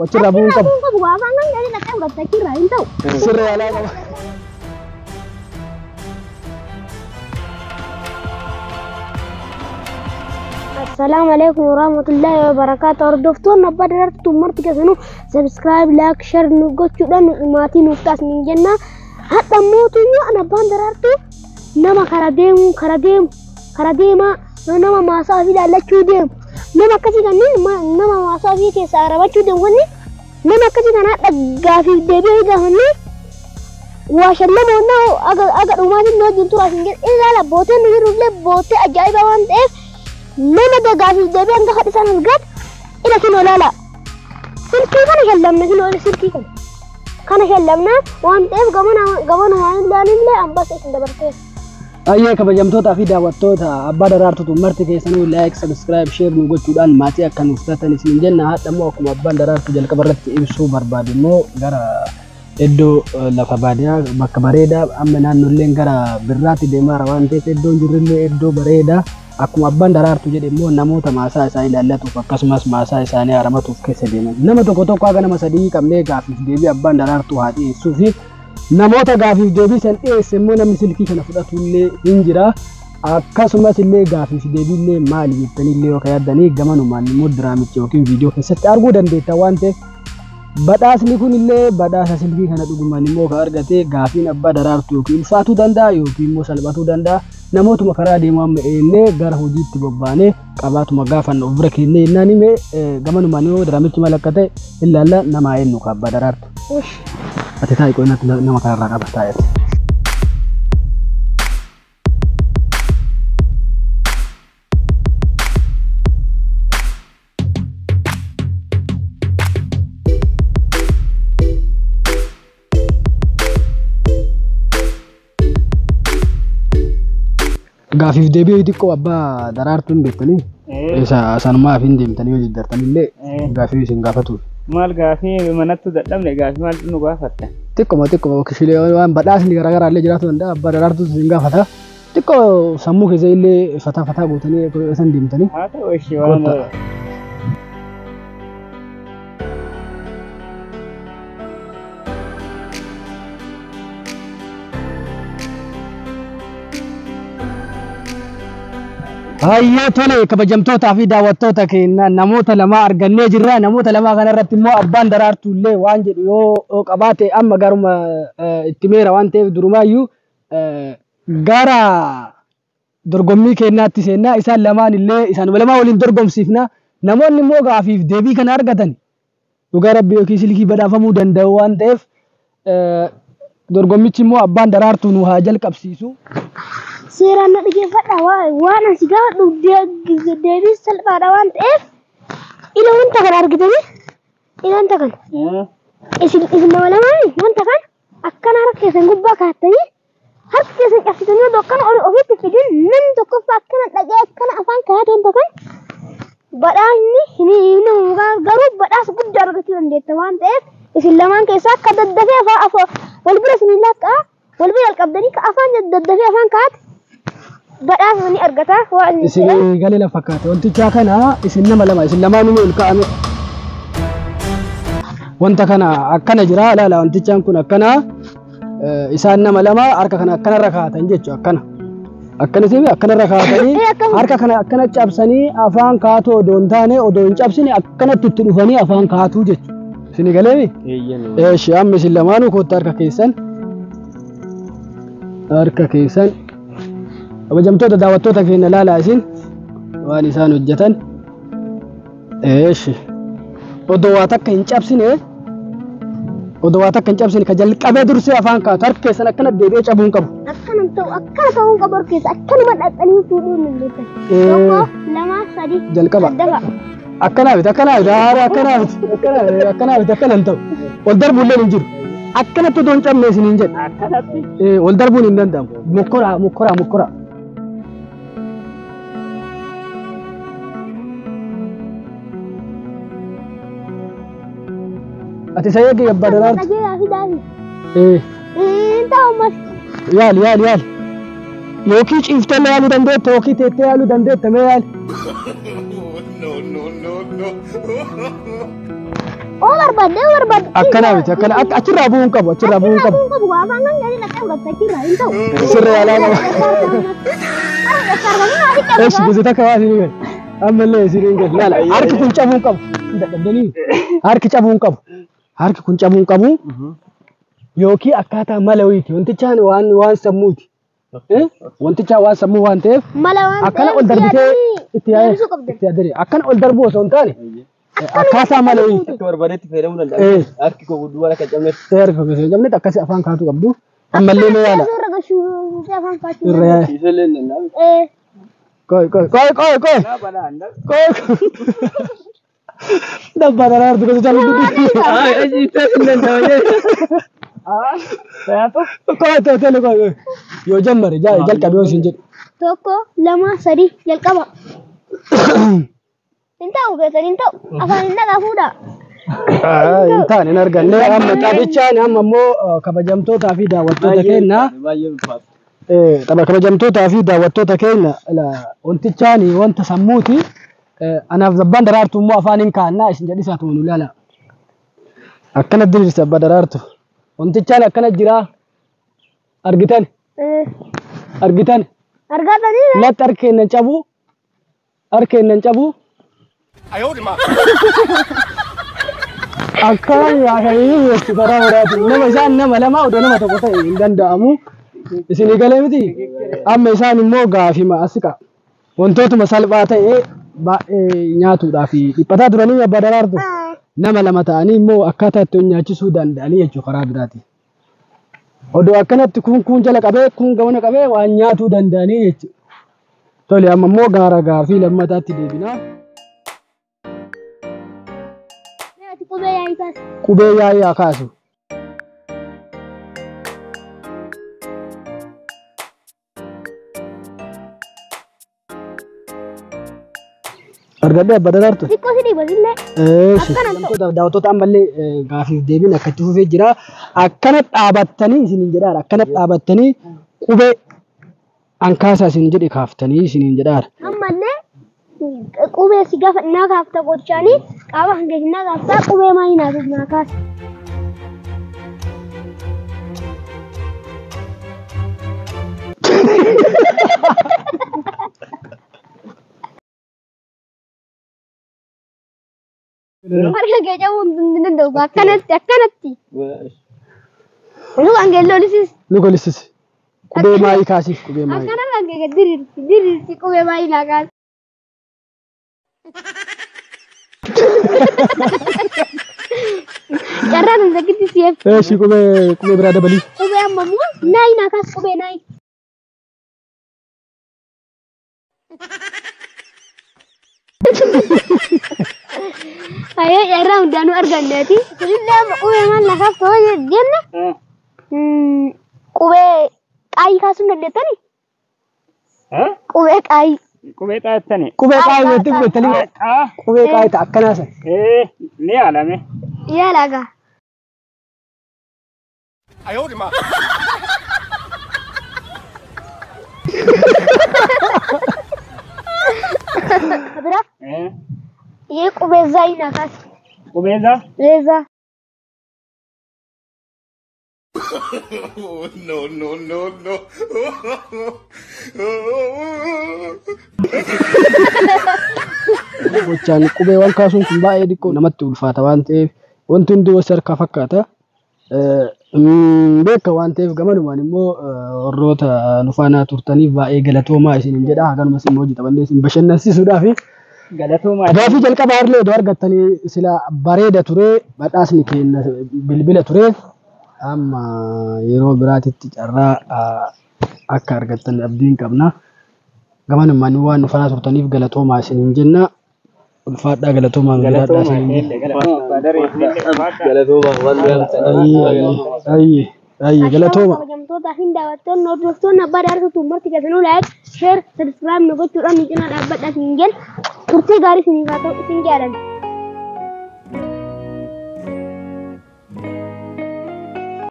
Achirraa bu'uu hin qabu. Bu'uu qabu afaan kan gadi dhaqee fudhatte achirraa hin ta'u. Sirra yaalaa qaba. Assalaamu alaikum warahmatullahi wabarakaatu. Hordoftoonni Abbaa Daraartuu marti keessanuu subscribe, like, share nu gochuudhaan maatii nuuf taasisan jenna. Hadha mootummaa an Abbaan Daraartuu nama kara deemu kara deemu kara deemaa nama maasaa fi ilaallachuu deemu nama akkasii kanneen nama maasaa fi keessaa arabachuu deemu kanneen nama akkasii kana hadha gaafiif deebi'ee gaafannee waa shallamoonnaa aga dhumaatiin nu wajjin turaa hin jedhe ilaala booteen nu jirullee bootee ajaa'iba waan ta'eef nama gaafiif deebi'ee hanga hadha isaan argatu ila kinoo ilaala. Silkii kana shallamna kinoo silkii kana shallamna waan ta'eef gamanumaan ilaalillee ambas isin dabarteera. Ayyee kabajamtootaa fi daawwattoota Abbaa Daraartuu marti keessanuu like, subscribe, share nu gochuudhaan maatii akka nuuf taatan isin jenna. Hadha immoo akkuma Abbaan Daraartuu jalqaba irratti ibsuu barbaadu immoo gara iddoo lafa baadiyyaa bakka bareedaa amma naannolleen gara birraatti deemaa waan ta'eef iddoon jirrullee iddoo bareedaa akkuma Abbaan Daraartuu jedhe immoo namoota maasaa isaanii ilaallatuuf akkasumas maasaa isaanii haramatuuf keessa deeman. Nama tokko tokko haga nama sadii qabnee gaafiif deebii Abbaan Daraartuu haa dhiyeessuu fi namoota gaafiif deebii san dhiyeesse immoo namni silkii kana fudhatullee hin jira. Akkasumas illee gaafiif deebiillee maali jettanii yoo yaaddanii gamanumaan immoo diraamicha yookiin viidiyoo keessatti arguu dandeetta waan ta'eef badhaasni kun illee badhaasa silkii kana dhugumaan immoo kan argate gaafiin Abbaa Daraartuu yookiin ulfaatuu danda'a yookiin immoo salphatuu danda'a. Namootuma karaa deemu amma eennee gara hojiitti bobbaanee qabaatuma gaafanna of bira kennee jennaan hime gamanumaan yoo diraamichi maal akka ta'e ilaalla namaa eenyu ka Abbaa Daraartuu. Ati taa'i qo'inatti nama kanarraa qaba taa'eeti. Gaafiif deebii xiqqoo Abbaa Daraartuu hin beektanii? Isa sanumaaf hin deemtanii yoo jijjiirtanillee gaafii isin gaafatu. Maal gaafii manattu dadhabne gaafii maal nu gaafatta? Xiqqoma xiqqoma kishilee waan badhaasni garaagaraa illee jiraatu danda'a Abbaa Daraartuu isin gaafata. Xiqqoo sammuu keessa illee fataa fataa gootanii isan deemtanii. Haa ta'u ishee waan. Baay'ee tole kabajamtootaa fi daawwattoota keenya namoota lama argannee jirra. Namoota lama kanarratti immoo Abbaan Daraartuu illee waan jedhu yoo qabaate amma garuma itti meera waan ta'eef durumaayyuu gara dorgommii keenyaatti seennaa isaan lamaan illee isaanuma lamaa waliin dorgomsiifna. Namoonni immoo gaafiif deebii kana argatan dhugaa rabbi yookiin silkii badhaafamuu danda'u waan ta'eef dorgommichi immoo Abbaan Daraartuu nu haa jalqabsiisu. Seeraan na dhaggeeffadha waan asi gaafadhu deebii salphaadha waan ta'eef ila wanta kana argitanii ila wanta kana isin nama lamaanii wanta kana akkana harka keessan gubbaa kaa'attanii harka keessan cabsitanii odoo akkana ol ofitti fidin namni tokkoffaa akkana dhaqee akkana afaan kaa'ate wanta kana badhaasni hin garuu badhaasa guddaa argachuu dandeetta waan ta'eef isin lamaan keessaa akka daddafee afaan wal bira isin lakka'a wal bira qabdanii afaan daddafee afaan kaa'ate badhaasa ni argata waan isin galee lafa fakkaate wantichaa kana isin nama lama isin lamaanuu ol kaa'ame wanta kana akkana jira ilaala wantichaan kun akkana isaan nama lama harka kana akkanarra kaa'atan jechuudha akkana akkana isin akkanarra kaa'atanii harka kana akkana cabsanii afaan kaa'atu odoo hin taane odoo hin cabsine akkanatti itti dhufanii afaan kaa'atu jechuudha isin galeemi? Eeshi amma isin lamaanuu kottaa harka keessan kabajamtoota daawwattoota keenya ilaalaa isin waan isaan hojjetan. Eeshi odoo waa takka hin cabsine odoo waa takka hin cabsine ka jalqabee dursee afaan kaa'atu harka keessan akkana deebi'ee cabuu hin qabu. Akkana ta'u akkana ta'uu hin qabu harka keessa akkanuma dhaqxanii fuudhuu hin dandeessan. 1 2 3 jalqaba. Akkanaa miti akkanaa miti haara akkanaa miti akkanaa miti akkana hin ta'u wal darbuullee hin jiru. Akkanatti odoo hin cabne isin hin jedhu. Akkanatti. Wal darbuun hin danda'amu. Mokkoraa mokkoraa mokkoraa. Ati isa eegi Abbaa Daraartuu. Yaali yaali yaali. Yookiin ciiftee yaaluu dandeetta yookiin teettee yaaluu dandeetta mee yaali. No no no no. Oo barbaadde oo barbaadde. Akkanaa miti akkana akka achirraa bu'uu hin qabu achirraa bu'uu hin qabu. Achirraa bu'uu hin qabu afaan kan gadi dhaqee fudhatta achirraa hin ta'u. Sirra yaalaa qaba. Eeshi gosa takka waa isinii gadi. Ammallee isinii gadi laala harki kun cabuu hin qabu. Dadhabdanii harki cabuu hin qabu. Harki kun cabuu hin qabu. Yookiin akkaataa mala wayiiti wantichaan waan sammuuti. Wantichaan waan sammuu waan ta'eef Mala waan akkana ol darbitee itti yaa'ee deebisuu qabda. itti yaadanii akkana ol darbuu osoo hin taane akkaataa mala wayiiti. Akka barbaadetti fayyadamuu danda'a. Harki koo gudduu waan akka hin cabnetti. Harki koo hin cabnetti akkasii afaan kaatu qabdu. Ammallee mee yaala. Suurra gashuu afaan kaachuu. Irra yaa'e. Isallee hin danda'amu. Koi koi koi koi koi. Koi koi. Dabbaa daraartu gosa callu dubbi. Koi tole tole koi koi. Yoo jammare jalqabe yoo isin jedhu. 1 2 3 jalqaba. Hin ta'u keessan hin ta'u afaan hin dhaqaa fuudha. Hin taane hin arganne amma taphichaan amma immoo kabajamtootaa fi daawwattoota keenya. Baay'ee ulfaata. Tapha kabajamtootaa fi daawwattoota keenya wantichaan wanta sammuuti. Anaaf abbaan daraartu immoo afaan hin kaannaa isin jedhisaa tuunu ilaala. Akkana diriirsa abbaa daraartu. Wantichaan akkana jira. Argitan? Argitan? Argatanii? Latti harka keenya cabu. Harka keenya cabu. Akkana yaakanii jechuudha karaa biraatiin. Nama isaan nama lama odoo nama tokko ta'e hin danda'amu. Isinii galee miti? Amma isaan immoo gaafima as qa'a. Wantootuma salphaa ta'e baay'ee nyaatuudhaaf dhiphataa turanii abbaa daraartu. Nama lama ta'anii immoo akkaataa itti nyaachisuu danda'anii jechuudha karaa biraatiin. Odoo akkanatti kun kun jala qabee kun gamana qabee waan nyaatuu danda'anii jechuudha. Tole amma immoo gaara gaafii lammataatti deebinaa. Qubee yaa'ii kaasu. Qubee yaa'ii haa kaasu. Argadhee abbaa daraartu. Xiqqoo si dhiiba sillee. Eeshi. Daawwattoota ammallee gaafiif deebiin akka itti fufee jira. Akkana dhaabattanii isiniin jedhaara. Akkana dhaabattanii qubee ankaasaa isin jedhe kaaftanii isiniin jedhaara. Ammallee qubee si gaafa naa kaafta gochaanii qaama kan keessa naa kaaftaa qubee maalii naasuuf naa kaasa. Harka kee cabuu hin danda'u akkanatti akkanatti. Luka kee lolisis. Luka lolisis. Qubee maayii kaasiif qubee maayii. Akkana kan kee diriirsi diriirsi qubee maayii naa kaasi. Carraan hin sakkitti si'eef. Eeshi qubee biraa dabalii. Qubee amma immoo naayi naa kaasi qubee naayi. Ayo carraa hundaanuu arganneeti. Kunillee amma qubee maal naa kaaftu hoo jenne qubee qaayii kaasuu hin dandeettanii? Qubee qaayii. Qubee xaattani. Qubee qaayii walitti gootanii. Qubee qaayii ta'a akkanaa sana. Ni yaalame. Yaala gaa. Bira? Yee qubee zaayii naa kaasi. Qubee zaa? Zaa. No, no, no, no. Gochaan qubeewwan kaasuun kun baay'ee xiqqoo namatti ulfaata waan ta'eef wanti hundi gosa harkaa fakkaata. Beeka waan ta'eef gamanumaan immoo warroota nu faana turtaniif baay'ee galatoomaa isiniin jedha. Haganumas immoo hojii taphannee isin bashannansiisuudhaaf. Galatoomaa. Gaafii jalqabaa illee odoo argattanii sila bareeda ture badhaasni keenya bilbila ture. Amma yeroo biraatitti carraa akka argattan abdiin qabna. Gamanumaan waan nu faana turtaniif galatoomaa isiniin jenna. Ulfaadhaa galatoomaa nu jiraadhaa isiniin jenna. Galatoomaa waan Ayyee ayyee galatooma. Kabajamtoota fi daawwattoonni hordoftoonni abbaa daraartuu marti keessanuu like share subscribe nu gochuudhaan nu cinaa dhaabbadhaa isiniin jenna. Turtii gaarii isiniif haa ta'u isin jaallanna.